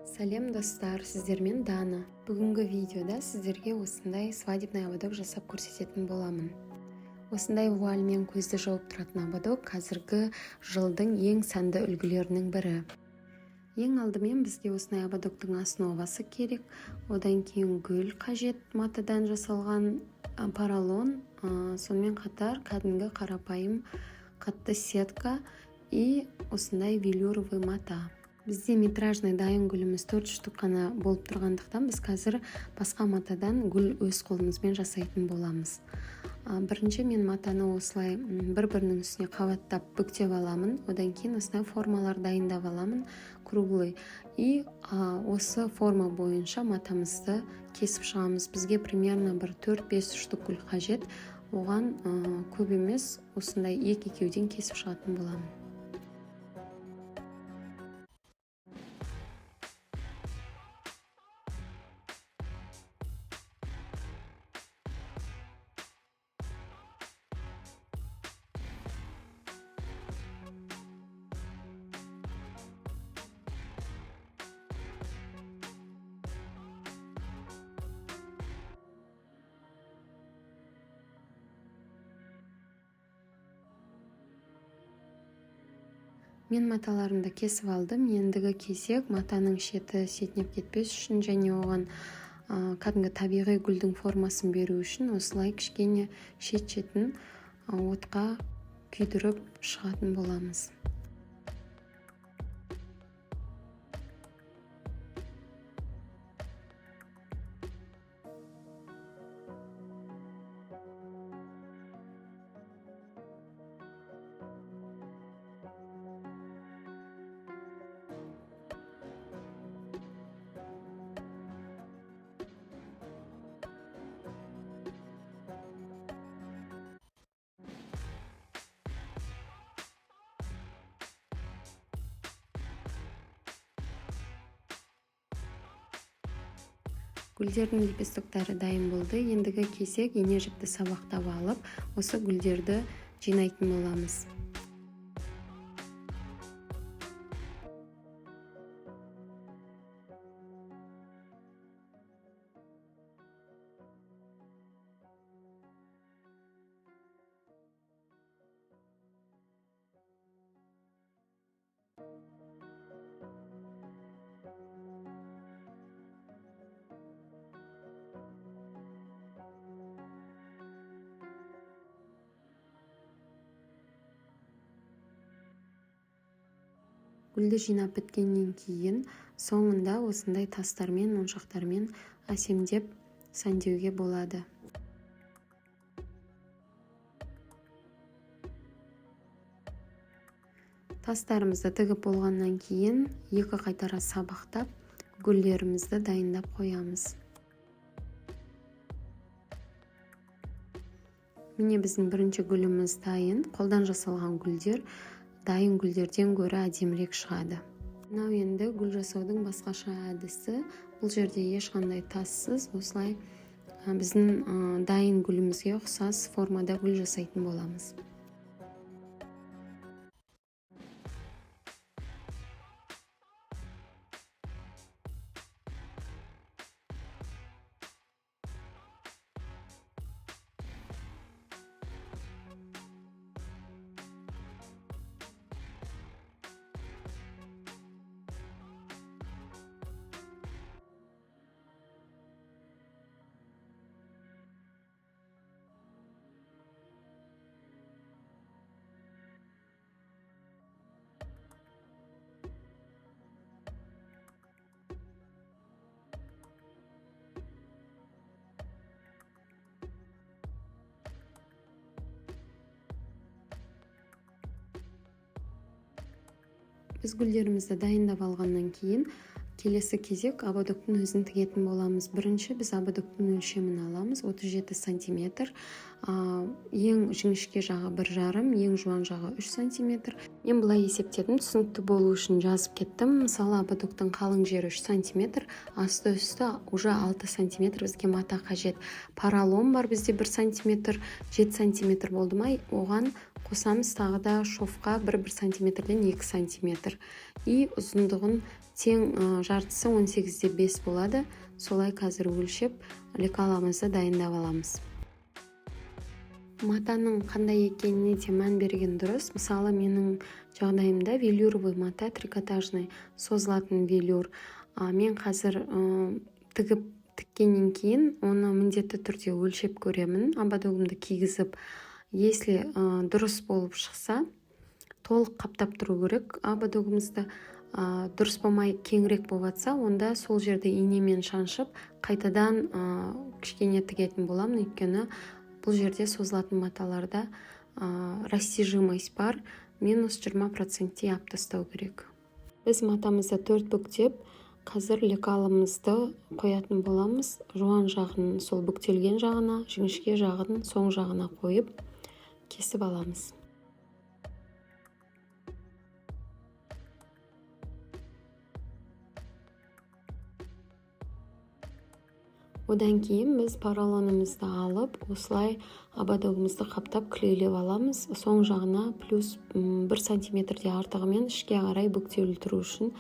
Сәлем, достар! Сіздермен Дана. Бүгінгі видеода сіздерге осындай свадебный ободок жасап көрсететін боламын. Осындай вуальмен көзді жауып тұратын ободок қазіргі жылдың ең сәнді үлгілерінің бірі. Ең алдымен бізге осындай ободоктың основасы керек, одан кейін гүл қажет, матадан жасалған поролон, сонымен қатар кәдімгі қарапайым қатты сетка и осындай велюровый мата. Бізде метражный дайын гүліміз төрт штук қана болып тұрғандықтан, біз қазір басқа матадан гүл өз қолымызбен жасайтын боламыз. Бірінші мен матаны осылай бір бірінің үстіне қабаттап бүктеп аламын. Одан кейін осындай формалар дайындап аламын, круглый, и осы форма бойынша матамызды кесіп шығамыз. Бізге примерно бір 4-5 штук гүл қажет, оған көп емес, осындай екі екеуден кесіп шығатын боламын. Мен маталарымды кесіп алдым. Ендігі кезек матаның шеті шетінеп кетпес үшін және оған кәдімгі табиғи гүлдің формасын беру үшін осылай кішкене шет шетін отқа күйдіріп шығатын боламыз. Гүлдердің лепестоктары дайын болды. Ендігі кезек ине жіпті сабақтап алып, осы гүлдерді жинайтын боламыз. Гүлді жинап біткеннен кейін соңында осындай тастармен, моншақтармен әсемдеп сәндеуге болады. Тастарымызды тігіп болғаннан кейін екі қайтара сабақтап, гүлдерімізді дайындап қоямыз. Міне, біздің бірінші гүліміз дайын. Қолдан жасалған гүлдер дайын гүлдерден гөрі әдемірек шығады. Мынау енді гүл жасаудың басқаша әдісі. Бұл жерде ешқандай тассыз осылай біздің дайын гүлімізге ұқсас формада гүл жасайтын боламыз. Біз гүлдерімізді дайындап алғаннан кейін келесі кезек ободоктың өзін тігетін боламыз. Бірінші біз ободоктың өлшемін аламыз, 37 сантиметр. Ең жіңішке жағы 1,5, ең жуан жағы 3 сантиметр. Мен былай есептедім, түсінікті болу үшін жазып кеттім. Мысалы, ободоктың қалың жері 3 сантиметр, асты үсті уже 6 сантиметр бізге мата қажет. Поролон бар бізде 1 сантиметр, 7 сантиметр болды ма, оған қосамыз тағы да шовқа 1-1 сантиметрден 2 сантиметр. И ұзындығын Тең жартысы 18,5 болады. Солай қазір өлшеп, лекаламызды дайындап аламыз. Матаның қандай екеніне де мән берген дұрыс. Мысалы, менің жағдайымда велюровый мата, трикотажный, созылатын велюр. Мен қазір тігіп, тіккеннен кейін оны міндетті түрде өлшеп көремін, ободогымды кигізіп. Если дұрыс болып шықса, толық қаптап тұру керек ободогымызды. Дұрыс болмай, кеңірек болып жатса, онда сол жерді инемен шаншып, қайтадан кішкене тігетін боламын. Өйткені бұл жерде созылатын маталарда растяжимость бар, минус 20 проценттей алып тастау керек. Біз матамызды төрт бүктеп, қазір лекалымызды қоятын боламыз. Жуан жағын сол бүктелген жағына, жіңішке жағын соң жағына қойып, кесіп аламыз. Одан кейін біз поролонымызды алып, осылай ободогымызды қаптап, клейлеп аламыз. Соң жағына плюс 1 сантиметрдей артығымен ішке қарай бүктеулі тұру үшін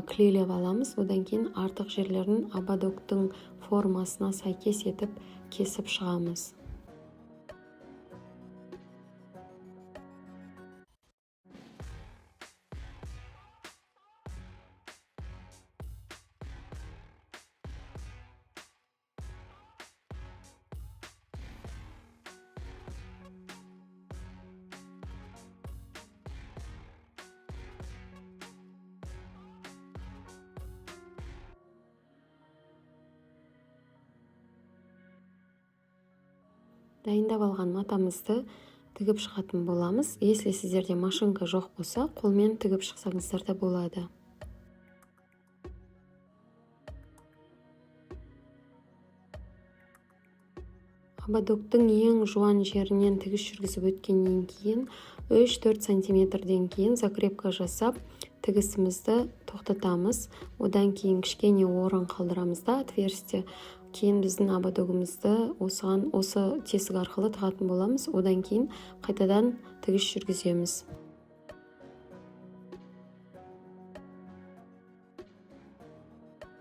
клейлеп аламыз. Одан кейін артық жерлерін ободоктың формасына сәйкес етіп кесіп шығамыз. Дайындап алған матамызды тігіп шығатын боламыз. Если сіздерде машинка жоқ болса, қолмен тігіп шықсаңыздар да болады. Ободоктың ең жуан жерінен тігіс жүргізіп өткеннен кейін, 3-4 сантиметрден кейін закрепка жасап, тігісімізді тоқтатамыз. Одан кейін кішкене орын қалдырамыз да, отверстие. Кейін біздің ободогымызды осыған, осы тесік арқылы тығатын боламыз. Одан кейін қайтадан тігіс жүргіземіз.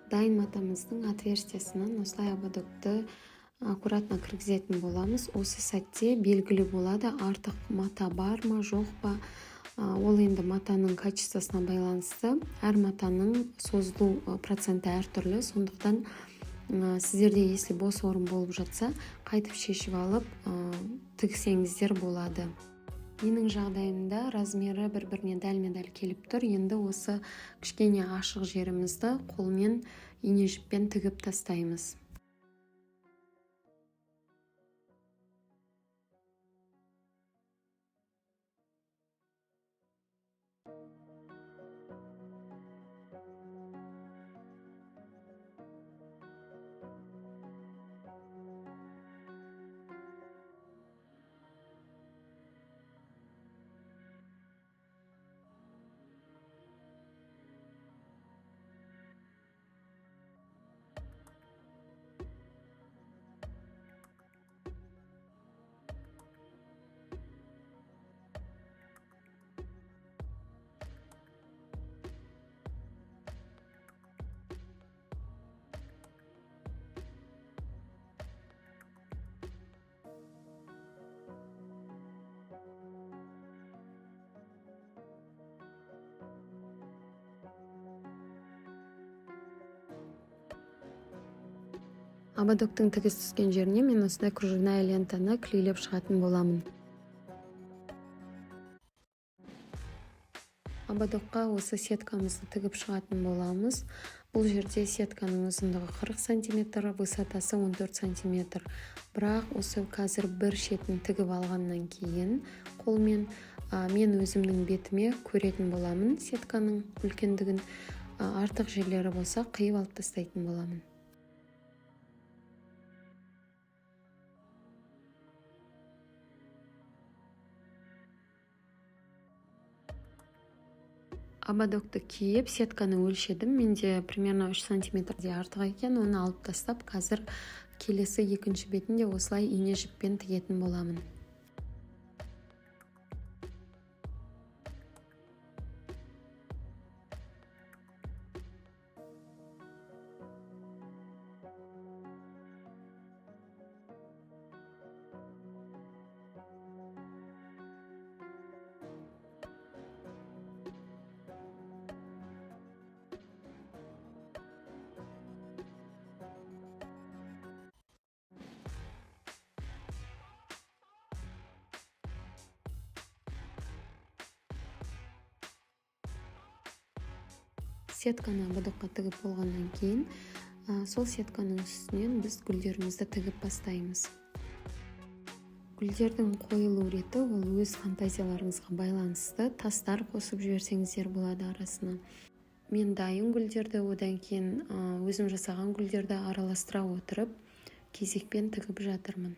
Дайын матамыздың отверстиясынан осылай ободокты аккуратно кіргізетін боламыз. Осы сәтте белгілі болады, артық мата бар ма, жоқ па. Ол енді матаның качествосына байланысты. Әр матаның созылу проценті әртүрлі. Сондықтан сіздерде если бос орын болып жатса, қайтып шешіп алып, тіксеңіздер болады. Менің жағдайымда размері бір біріне дәлме дәл келіп тұр. Енді осы кішкене ашық жерімізді қолмен, ине жіппен тігіп тастаймыз. Ободоктың тігіс түскен жеріне мен осындай кружевная лентаны клейлеп шығатын боламын. Ободокқа осы сеткамызды тігіп шығатын боламыз. Бұл жерде сетканың ұзындығы 40 сантиметр, высотасы 14 сантиметр. Бірақ осы қазір бір шетін тігіп алғаннан кейін қолмен мен өзімнің бетіме көретін боламын сетканың үлкендігін. Артық жерлері болса, қиып алып тастайтын боламын. Ободокты киіп, сетканы өлшедім. Менде примерно 3 сантиметрдей артық екен. Оны алып тастап, қазір келесі екінші бетін де осылай ине жіппен тігетін боламын. Сетканы ободокқа тігіп болғаннан кейін сол сетканың үстінен біз гүлдерімізді тігіп бастаймыз. Гүлдердің қойылу реті ол өз фантазияларыңызға байланысты. Тастар қосып жіберсеңіздер болады арасына. Мен дайын гүлдерді, одан кейін өзім жасаған гүлдерді араластыра отырып, кезекпен тігіп жатырмын.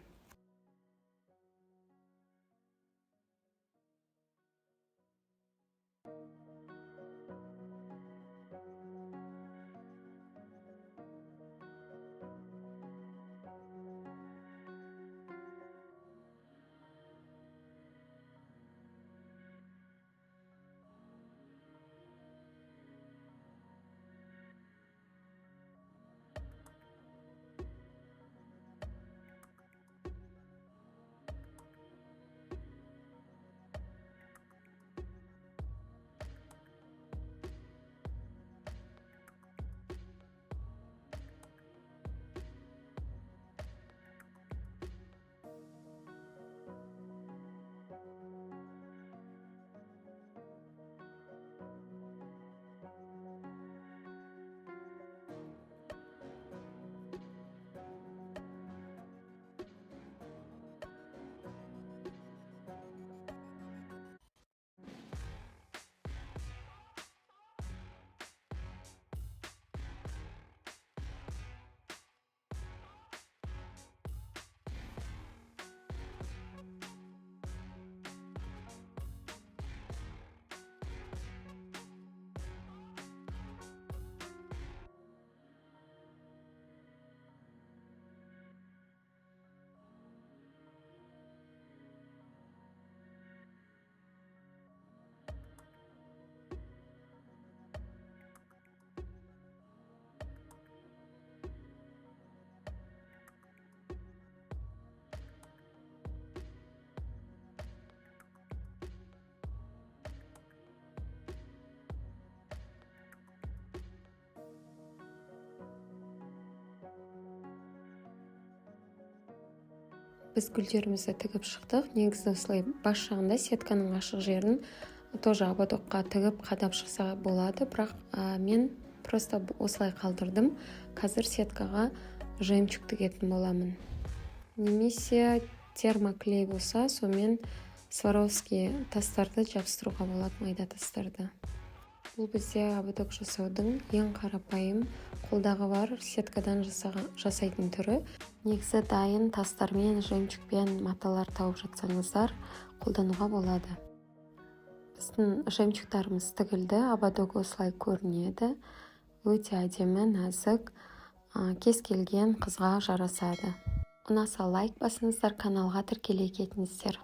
Біз гүлдерімізді тігіп шықтық. Негізі, осылай бас жағында сетканың ашық жерін тоже ободокқа тігіп, қадап шықса болады, бірақ мен просто осылай қалдырдым. Қазір сеткаға жемчуг тігетін боламын немесе термоклей болса, сонымен Сваровски тастарды жабыстыруға болады, майда тастарды. Бұл бізде ободок жасаудың ең қарапайым, қолдағы бар сеткадан жасайтын түрі. Негізі, дайын тастармен, жемчугпен маталар тауып жатсаңыздар, қолдануға болады. Біздің жемчугтарымыз тігілді, ободок осылай көрінеді. Өте әдемі, нәзік, кез келген қызға жарасады. Ұнаса, лайк басыңыздар, каналға тіркеле кетіңіздер.